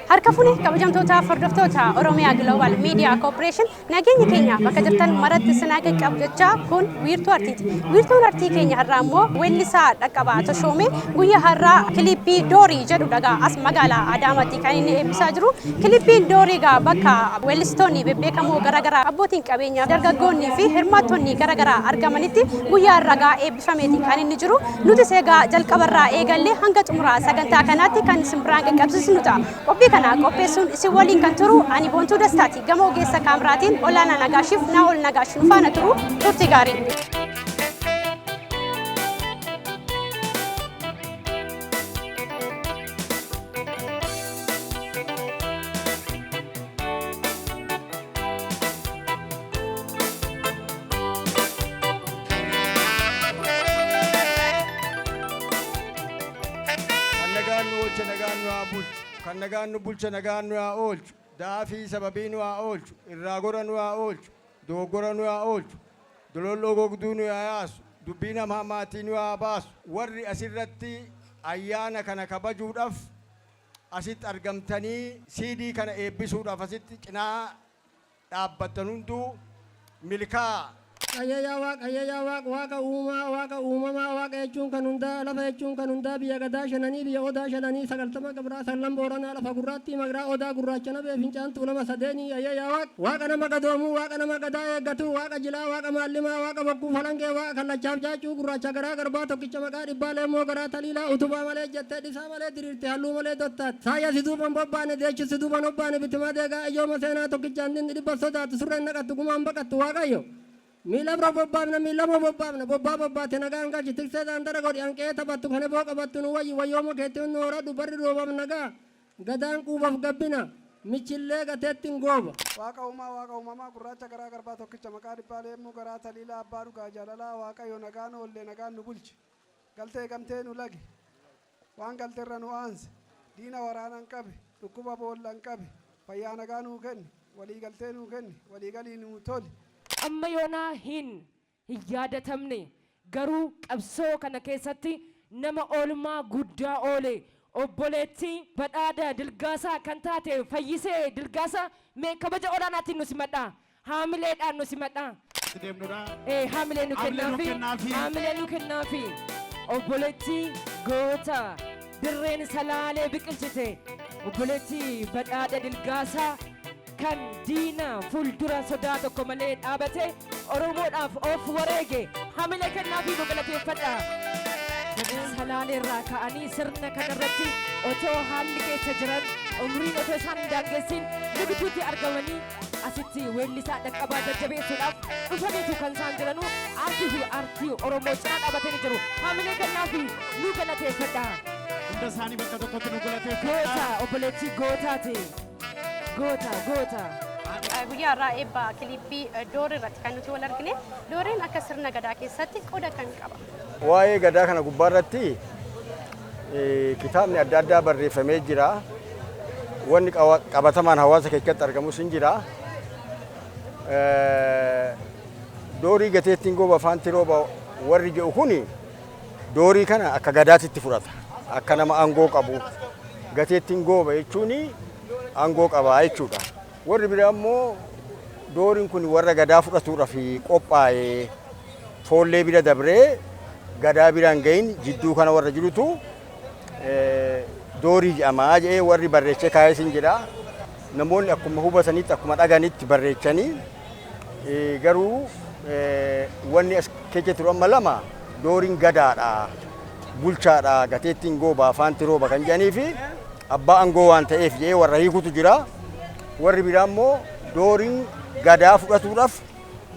Harka fuune kabajamtoota hordoftoota Oromiyaa Global Media Corporation, nageenyi keenya bakka jirtan maratti isin haa qaqqabu jechaa, kun Wiirtuu Artiiti. Wiirtuun artii keenya har'aa immoo weellisaa Dhaqqabaa Tashoomee guyyaa har'aa kilippii Doorii jedhu dhagaa as magaalaa Adaamaatti kan inni eebbisaa jiru. Kilippiin Doorii egaa bakka weellistoonni bebbeekamoo garaagaraa, abbootiin qabeenyaa, dargaggoonnii fi hirmaattonni garaagaraa argamanitti guyyaa har'aa eebbifameeti kan inni jiru. Nutis egaa jalqabarraa eegallee hanga xumuraa sagantaa kanaatti kan isin biraan qaqqabsiisnu ta'a. Qophii kana qopheessuun isin waliin kan turu ani Boontuu Dastaati. Gama ogeessa kaameraatiin Olaanaa Nagaashiif Naa'ol Nagaash nu faana turu. Turtii gaarii. Kan nagaan nu oolche nagaan nu haa bulchu. Kan nagaan nu bulche nagaan nu haa oolchu. Daafii sababii nu haa oolchu. Irraa gora nu haa oolchu. Dogoggora nu haa oolchu. Dololloo gogduu nu haa yaasu. Dubbii nama hamaatii nu haa baasu. Warri asirratti ayyaana kana kabajuudhaaf asitti argamtanii, CD kana eebbisuudhaaf asitti cinaa dhaabbattan hunduu milkaa. Ayyayaa Waaq, ayyayaa Waaq, Waaqa uumaa, Waaqa uumamaa, Waaqa jechuun kan hundaa, lafa jechuun kan hundaa, biyya gadaa shananii, biyya odaa shananii, 90 gabraa, sallan booranaa, lafa gurraattii magraa, odaa gurraacha nabee, fincaan tuulama sadeenii, ayyayaa Waaq. Waaqa nama gadoomuu, Waaqa nama gadaa eeggatu, Waaqa jilaa, Waaqa maallimaa, Waaqa bokkuu falangee, Waaqa kallachaaf caacuu, gurraacha garaa garbaa, tokkicha maqaa dhibbaa, leemmoo garaa taliilaa, utubaa malee jettee, dhisaa malee diriirte, halluu malee dottaat. Saayya si duuban bobbaane, deechu si duuban obbaane, bitimaa deegaa, ijooma seenaa, tokkichaan dinni dhibba sodaatu, surreen naqattu, gumaan baqattu, Waaqayyo. Miila bira bobbaafna, miila moo bobbaafna, bobbaa bobbaate nagaan galchi, tiksee daandara godhi, hanqee taphattu, kan eboo qabattu nu wayyi, wayyooma keetti nu horadhu, barri roobaaf nagaa, gadaan quubaaf gabbina, michillee gateettiin gooba. Waaqa uumaa, Waaqa uumamaa, gurraacha garaa garbaa, tokkicha maqaa dhibbaa, leemmuu garaa taliilaa, abbaa dhugaa jaalalaa, Waaqayyo nagaan oollee nagaan nu bulchi. Galtee gamtee nu lagi. Waan galterra nu aanse. Diina waraanan qabi. Dhukkuba boollan qabi. Fayyaa nagaa nuu kenni. Walii galtee nuu kenni. Walii galii nuu toli. Amma yoonaa hin yaadatamne, garuu qabsoo kana keessatti nama oolmaa guddaa oole, obboleettii Badhaada Dilgaasaa kan taate Fayyisee Dilgaasaa, mee kabaja olaanaatiin nu simadhaa, haamileedhaan nu simadhaa. Deemnudha. Haamilee nu Haamilee nu kennaafi. Kennaafi. Haamilee nu kennaafi. Obboleettii goota dirreen Salaalee biqilchite, obboleettii Badhaadha Dilgaasaa, kan diina fuuldura sodaa tokko malee dhaabate Oromoodhaaf of wareege, haamilee kennaafi, nu galateeffadha. Salaaleerraa ka'anii sirna kanarratti otoo haalli keessa jiran umriin otoo isaan hin daangessin nu gidduutti argamanii asitti weellisaa Dhaqqabaa jajjabeessuudhaaf dhufaniitu kan isaan jiranu, aartii fi aartii Oromoo cinaa dhaabatanii jiru. Haamilee kennaafi, nu galateeffadha. Hunda isaanii bakka tokkotti nu Goota galateeffadha. Obboleettii gootaati. Goota, goota. Guyyaa har'aa eebba kilippii Doorii irratti kan nuti wal argine. Dooriin akka sirna gadaa keessatti qooda kan qaba. Waa'ee gadaa kana gubbaarratti kitaabni adda addaa barreeffamee jira. Wanni qabatamaan hawaasa keessatti argamus hin jira. Doorii gateettiin gooba afaanti rooba warri jedhu kuni doorii kana akka gadaatitti fudhata. Akka nama aangoo qabu. Gateettiin gooba jechuun aangoo qaba jechuudha. Warri biraa immoo dooriin kun warra gadaa fudhatuudhaaf qophaa'e, foollee bira dabree gadaa biraan gahin jidduu kana warra jirutu doorii jedhamaa jedhee warri barreechee kaa'ee hin jira. Namoonni akkuma hubatanitti, akkuma dhaganitti barreechanii, garuu wanni as keessa jiru amma lama: dooriin gadaadha, bulchaadha, gateettiin gooba afaanti rooba kan jedhanii fi abbaa aangoo waan ta'eef jedhee warra hiikutu jira. Warri biraa immoo dooriin gadaa fudhatuudhaaf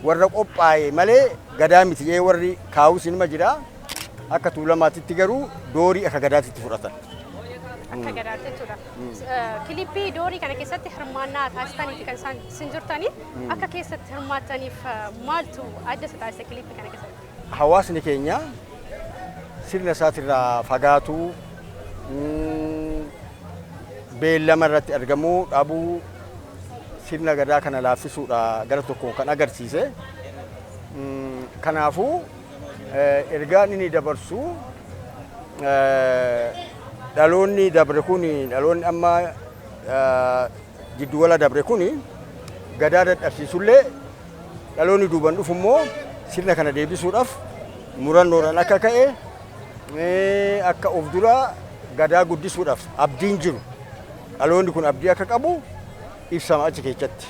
warra qophaa'e malee gadaa miti jedhee warri kaa'us inuma jira. Akka Tuulamaatitti garuu doorii akka gadaatitti fudhatan. Akka gadaatti jechuudha. Kilippii Doorii kana keessatti hirmaannaa taasisaniiti kan isaan isin jirtanii, akka keessatti hirmaattaniif maaltu adda isa taasise kilippii kana keessatti? Hawaasni keenya sirna isaatirraa fagaatuu, beellama irratti argamuu dhabuu, sirna gadaa kana laaffisuudha gara tokkoon kan agarsiise. Kanaafuu ergaan inni dabarsu, dhaloonni dabre kun, dhaloonni amma Jidduwala dabre kuni gadaa dadhabsiisullee dhaloonni duuban dhufu immoo sirna kana deebisuudhaaf murannoodhaan akka ka'e, akka of dura gadaa guddisuudhaaf abdiin jiru, dhaloonni kun abdii akka qabu ibsama achi keessatti.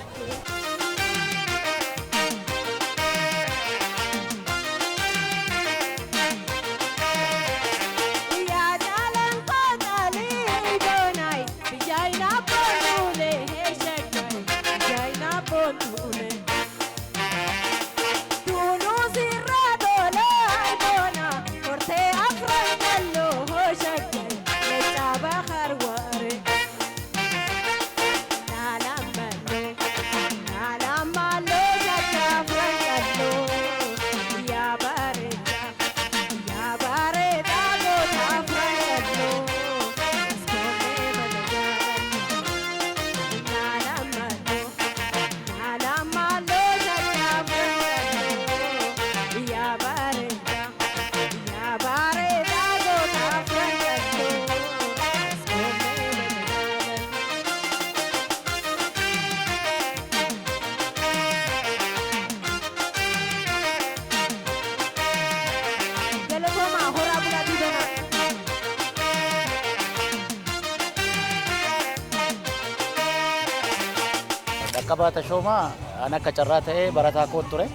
Dhaqqabaa Tashoomaa an akka carraa ta'ee barataa koo ture.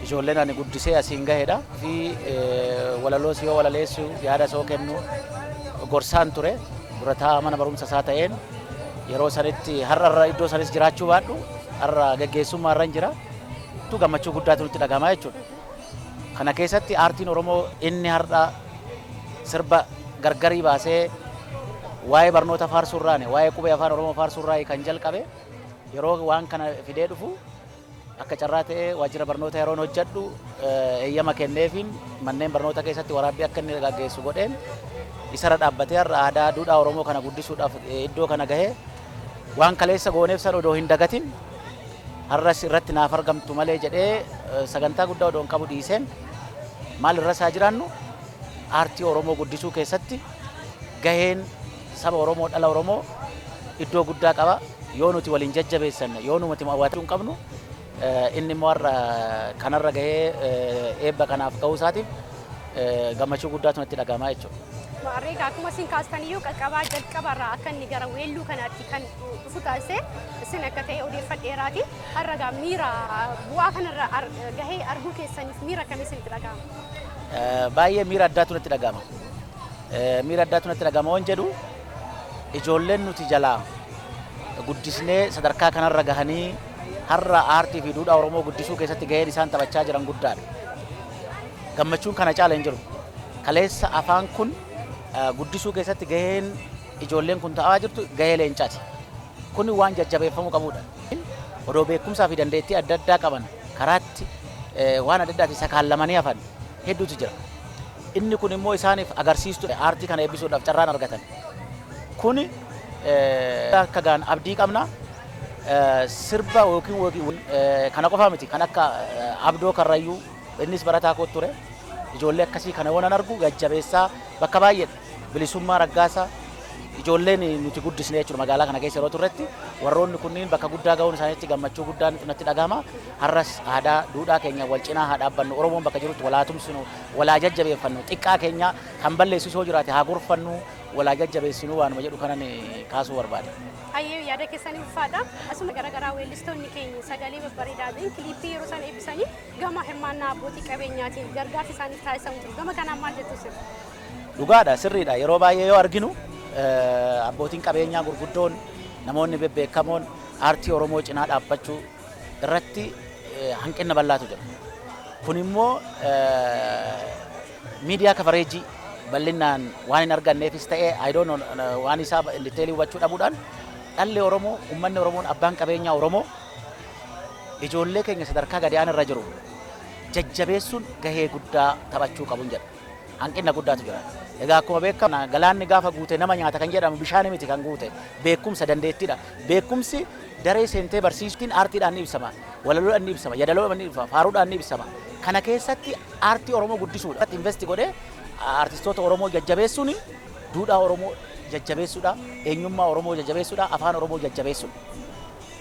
Ijoolleen ani guddisee asiin gahedha. Fi walaloo yoo walaleessu, yaada soo kennu, gorsaan ture. Durataa mana barumsa isaa ta'een yeroo sanitti har'a iddoo sanis jiraachuu baadhu, har'a gaggeessummaa irra jira. Tu gammachuu guddaatu nutti dhagahama jechuudha. Kana keessatti aartiin Oromoo inni har'a sirba gargarii baasee waa'ee barnoota faarsuurraani, waa'ee qubee Afaan Oromoo faarsuurraa kan jalqabe, yeroo waan kana fidee dhufu, akka carraa ta'ee waajjira barnoota yeroon hojjedhu eeyyama kenneefiin manneen barnoota keessatti waraabbii akka inni gaggeessu godheen, isarra dhaabbatee har'a aadaa duudhaa Oromoo kana guddisuudhaaf iddoo kana gahee, waan kaleessa gooneef san odoo hin dagatin, har'as irratti naaf argamtu malee jedhee sagantaa guddaa odoo hin qabu dhiiseen, maal irra isaa jiraannu, aartii Oromoo guddisuu keessatti gaheen saba Oromoo, dhala Oromoo iddoo guddaa qaba. Yoo nuti waliin jajjabeessanne, yoo nuti hawwatuu hin qabnu, inni immoo har'a kanarra gahee eebba kanaaf gahuu isaatiif gammachuu guddaatu natti dhagahama jechuudha. Maarreegaa, akkuma isin kaastaniyyuu, Qaqqabaa jalqabarraa akka inni gara weelluu kanaatti kan dhufu taasise isin akka ta'e odeeffadheeraati. Har'a gaa miira bu'aa kanarra gahee arguu keessaniif miira akkamii isinitti dhagahama? Baay'ee miira addaatu natti dhagahama. Miira addaatu natti dhagahama waan jedhu, ijoolleen nuti jalaa guddisnee sadarkaa kanarra gahanii har'a aartii fi duudhaa Oromoo guddisuu keessatti gaheen isaan taphachaa jiran guddaadha. Gammachuun kana caala hin jiru. Kaleessa afaan kun guddisuu keessatti gaheen ijoolleen kun ta'aa jirtu gahee leencaati. Kun waan jajjabeeffamuu qabudha. Odoo beekumsaa fi dandeettii adda addaa qaban karaatti waan adda addaatiin sakaallamanii hafan hedduutu jira. Inni kun immoo isaaniif agarsiistu aartii kana eebbisuudhaaf carraan argatan. Kuni akka gaan abdii qabna. Sirba yookiin kana qofaa miti, kan akka Abdoo Karrayyuu, innis barataa koo ture. Ijoollee akkasii kana yoo nan argu jajjabeessaa bakka baay'eedha. Bilisummaa Raggaasaa, ijoolleen nuti guddisne jechuudha, magaalaa kana keessa yeroo turretti warroonni kunniin bakka guddaa ga'uun isaaniitti gammachuu guddaan natti dhagahama. Har'as aadaa duudhaa keenya wal cinaa haa dhaabbannu. Oromoon bakka jirutti walaa tumsinu, walaa jajjabeeffannu, xiqqaa keenya kan balleessu yoo jiraate haa gorfannu, walaa jajjabeessinu waanuma jedhu kanan kaasuu barbaada. Hayyee, yaada keessanii ulfaadha. Asuma garaagaraa weellistoonni keenya sagalee babbareedaatiin kiliippii yeroo isaan eebbisanii gama hirmaannaa abbootii qabeenyaatiin gargaarsi isaaniif taasisamu jiru. Gama kanaan maal jettu isin? Dhugaadha, sirriidha. Yeroo baay'ee yoo arginu abbootiin qabeenyaa gurguddoon, namoonni bebbeekamoon aartii Oromoo cinaa dhaabbachuu irratti hanqina bal'aatu jira. Kun immoo miidiyaa coverage bal'inaan waan hin arganneefis ta'ee, I don't know, waan isaa detail hubachuu dhabuudhaan, dhalli Oromoo, uummanni Oromoon, abbaan qabeenyaa Oromoo ijoollee keenya sadarkaa gadi aanaa irra jiru jajjabeessuun gahee guddaa taphachuu qabuun jedha. Hanqina guddaatu jira. Egaa akkuma beekamu galaanni gaafa guute nama nyaata kan jedhamu, bishaan miti kan guute, beekumsa, dandeettiidha. Beekumsi daree seentee barsiisuutiin aartiidhaan ni ibsama. Walaloodhaan ni ibsama. Yadaloodhaan ni ibsama. Faaruudhaan ni ibsama. Kana keessatti aartii Oromoo guddisuudha. Invest godhee aartistoota Oromoo jajjabeessuun duudhaa Oromoo jajjabeessuudha, eenyummaa Oromoo jajjabeessuudha, afaan Oromoo jajjabeessuudha.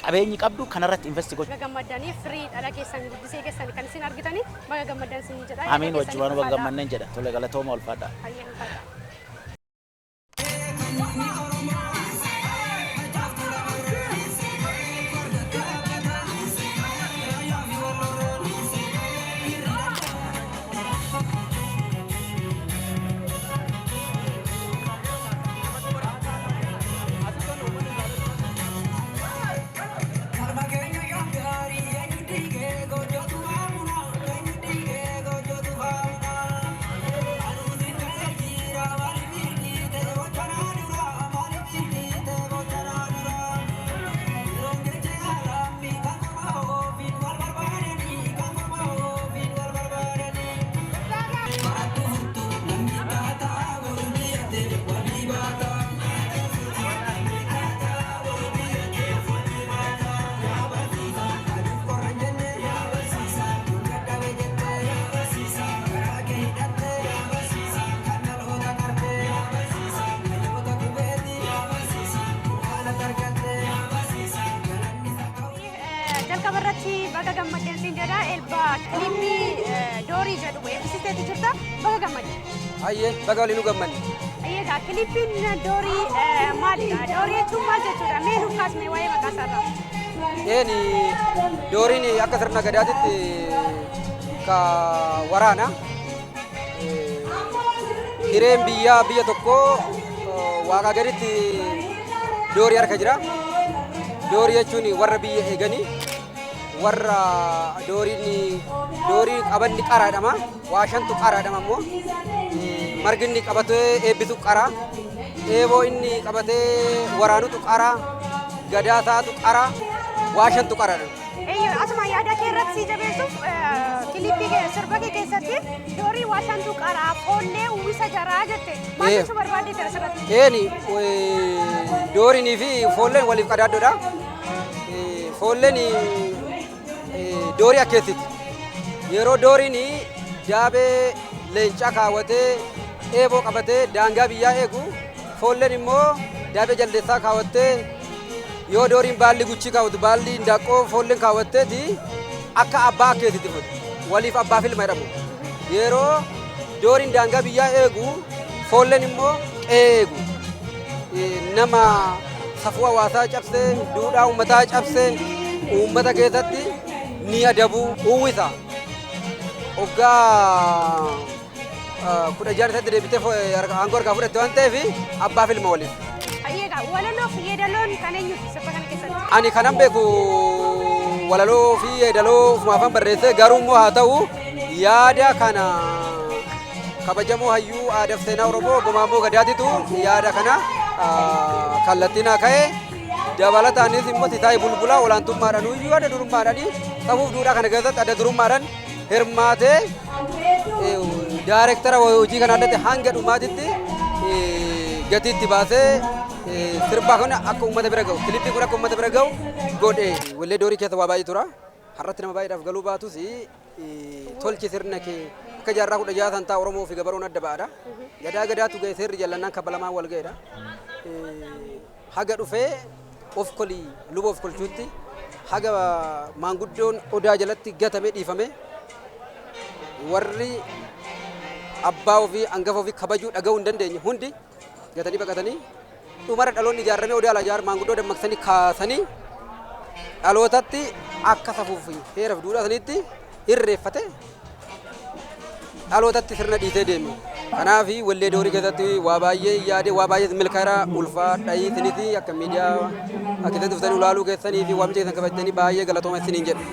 Qabeenyi qabdu kanarratti invest gochuu. Baga gammaddanii firii dhala keessan guddisee keessan kan isin argitanii baga gammaddan isin jedha. Amiin, wajjumaan baga gammanneen jedha. Tole, galatooma, ulfaadha. Hayyee, ulfaadha. Jalqaba irratti baga gammaddeen siin jedha. Elba kilippii Doorii jedhu eebbisiisteetu jirta. Baga gammadde. Hayyee, baga waliin nu gammanne. Egaa kilippiin Doorii maalidha? Doorii jechuun maal jechuudha? Mee nuuf kaasnee waa'ee maqaa isaarraa. Een, Dooriin akka sirna gadaatitti ka waraana. Hireen biyyaa biyya tokkoo waaqaa gaditti doorii harka jira. Doorii jechuun warra biyya eeganii, warra dooriin doorii qabanni qaraadhama. Waa shantu qaraadhama immoo. Margi inni qabatee eebbisu qara. Eeboo inni qabatee waraanutu qara. Gadaa isaatu qara. Waa shantu qaraadha. Eeyyoo, asuma yaada kee irratti si jabeessuuf, kilippii kee sirba kee keessatti doorii waa shantu qaraa foollee uwwisa jaraa jette. Maal jechuu barbaadde jira asirratti? Eeni, dooriinii fi foolleen waliif qadaaddoodha. Foolleen doorii akkeessiti. Yeroo dooriin daabee leencaa kaawwatee eeboo qabatee daangaa biyyaa eegu, foolleen immoo daabee jaldeessaa kaawwattee, yoo dooriin baalli guchii kaawwatu baalli indaaqqoo foolleen kaawwatteeti akka abbaa akkeessiti fuute. Waliif abbaa filma jedhamu. Yeroo dooriin daangaa biyyaa eegu, foolleen immoo qe'ee eegu. Nama safuu hawaasaa cabsee, duudhaa uummataa cabsee, uummata keessatti ni adabu, uwwisa. Waggaa 16 isatti deebitee aangoo harkaa fudhatte waan ta'eef abbaa filma waliif. Egaa walaloo fi yeedaloon kan eenyuti sirba kana keessatti? Ani kanan beeku walaloo fi yeedaloo ofumaafan barreesse, garuu immoo haa ta'u yaada kana kabajamoo hayyuu aadaaf seenaa Oromoo Obbo Maammoo Gadaatitu yaada kana kallattiin haa ka'e. Dabalataanis immoo Titaayii Bulbulaa olaantummaadhaan iyyuu adda durummaadhaan safuuf duudhaa kana keessatti adda durummaadhaan hirmaatee daarektara hojii kana addatti hanga dhumaatitti gatii itti baasee sirba kun akka uummata bira ga'u, kilippii kun akka uummata bira ga'u godhe. Wallee Doorii keessa waa baay'ee tura. Har'atti nama baay'eedhaaf galuu baatus, tolchi sirna kee akka jaarraa 16 san ta'a Oromoo fi gabaroon adda ba'aadha. Gadaa gadaatu ga'e, seerri jallannaan kabbalamaan wal ga'edha. Haga dhufee of kolii luba of kolchuutti, haga maanguddoon odaa jalatti gatame dhiifame, warri abbaa ofii hangafa ofii kabajuu dhaga'uu hin dandeenye hundi gatanii baqatanii, dhumara dhaloonni ijaarramee odaa alaa ijaar maanguddoo dammaqsanii kaasanii dhalootatti akka safuu fi heera fi duudhaa saniitti irreeffate dhalootatti sirna dhiisee deeme. Kanaaf wallee Doorii keessatti waa baay'ee yaadee, waa baay'ee milkaa'eera. Ulfaadha, isinis akka miidiyaa akka keessatti dhuftanii ulaaluu keessanii fi waamicha keessan kabajtanii baay'ee galatooma isiniin jedha.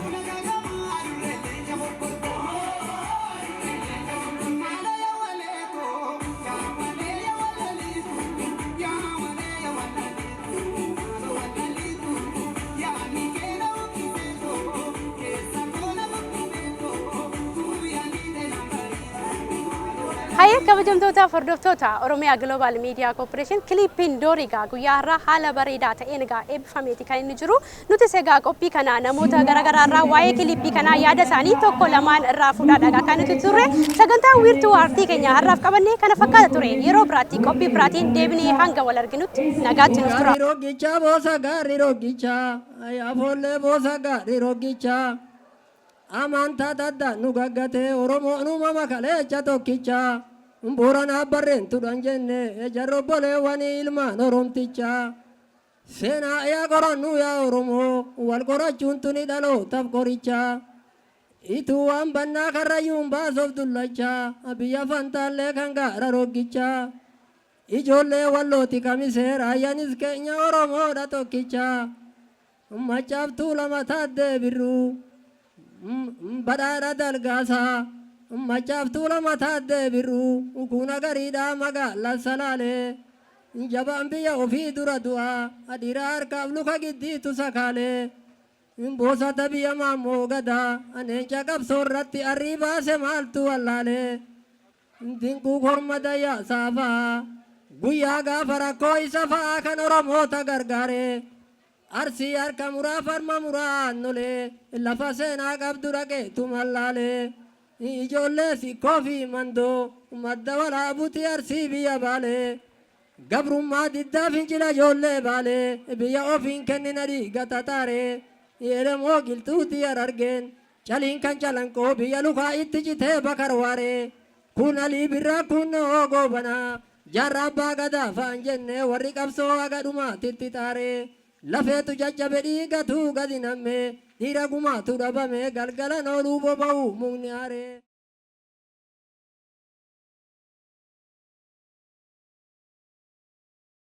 Hayyee, kabajamtoota hordoftoota Oromiyaa Global Media Corporation, kiliippiin Doorii egaa guyyaa har'aa haala bareedaa ta'een egaa eebbifameeti kan inni jiru. Nutis egaa qophii kana namoota garaagaraa irraa waa'ee kiliippii kanaa yaada isaanii tokko lamaan irraa fuudhaadha kan nuti turre. Sagantaa Wiirtuu Aartii keenya har'aaf qabannee kana fakkaata ture. Yeroo biraatti qophii biraatiin deebinee hanga wal arginutti nagaatti nuuf tura. Gaarii rogicha boosa, gaarii rogicha afoollee boosa, gaarii rogicha amantaa dadda nu gaggatee Oromoon uumama kaleecha tokkicha Booranaa barreen tudhan jenne jarrobboleewwan ilmaan Oromticha. Seenaa yaa qorannu yaa Oromoo, wal qorachuun tuni dhalootaaf qoricha. Ituu waan bannaa Karrayyuun baasoof dullacha biyya Fantaallee kan gaara roggicha. Ijoollee Wallooti Kamisee, Raayyaanis keenya, Oromoodha tokkicha. Macaaftuu lama Taaddee Birruu, Badhaadha Dalgaasaa. Macaaftuu lama Taaddee Birruu kun gariidhaa magaalaa Salaalee. Jabaan biyya ofii dura du'a, dhiira harkaaf luka giddiitu sakaalee. Boosata biyya Maammoo Gadaa, neenca qabsoo irratti arrii baase maaltu wallaalee. Dinquu Korma Dayyaa Saafaa, guyyaa gaafa rakkoo isa fa'aa kan Oromoota gargaare. Arsii harka muraa farma muraa nolee, lafa seenaa qabdu dhaqeetu mallaalee. Ijoollee Sikkoo fi Mandoo, madda Walaabuti Arsii biyya Baalee. Gabrummaa diddaa fincila ijoollee Baalee, biyya ofiin kennina dhiiga tataaree. Elemoo Qilxuutii Harargeen caliin kan Calanqoo, biyya lukaa itti citee Bakar Waaree. Kun Alii Birraa, kun Goobanaa, Jaarraa Abbaa Gadaa fa'aan jenne warri qabsoo haga dhumaatitti xaaree. Lafeetu jajjabe, dhiigatu gadi namme, dhiira gumaatu dhabame, galgala nooluu boba'u mukni aaree.